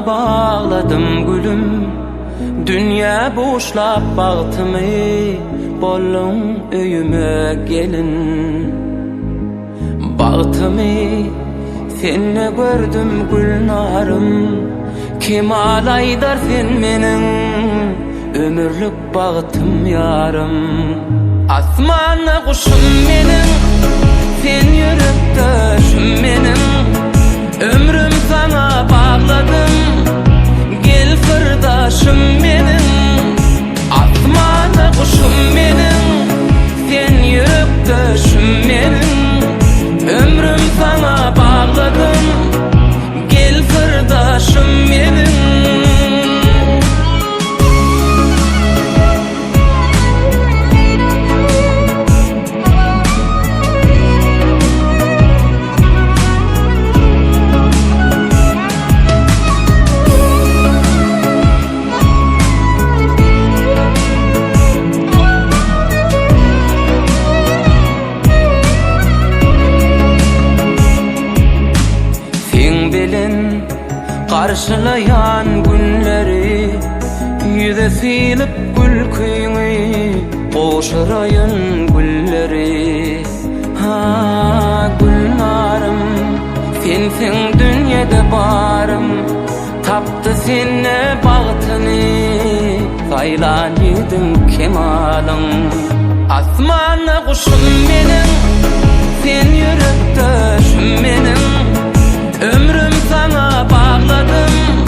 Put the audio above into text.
Saňa bagladym gülüm Dünýä buşlap bagtymy Bolduň öýüme gelin Bagtymy sende gördüm Gülnarym Kemal aýdar sen meniň Ömürlik bagtym ýarym. Asmanda guşum meniň, sen ýürekdeşim meniň. Ömrüm saňa bagladym, gel syrdaşym meniň. Asmanda guşum meniň, sen ýürekdeşim meniň. Ömrüm saňa bagladym, Gel syrdaşym meniň. Seň bilen garşylaýan günleri Ýüze sylyp gülküňi gowşuraýyn gülleri Ha Gülnarym sensiň dünýede barym Tapdy sende bagtyny Saýlan ýigidiň kemalyň. Asmanda guşum meniň, Sen ýürekdeşim meniň. Ömrüm saňa bagladym.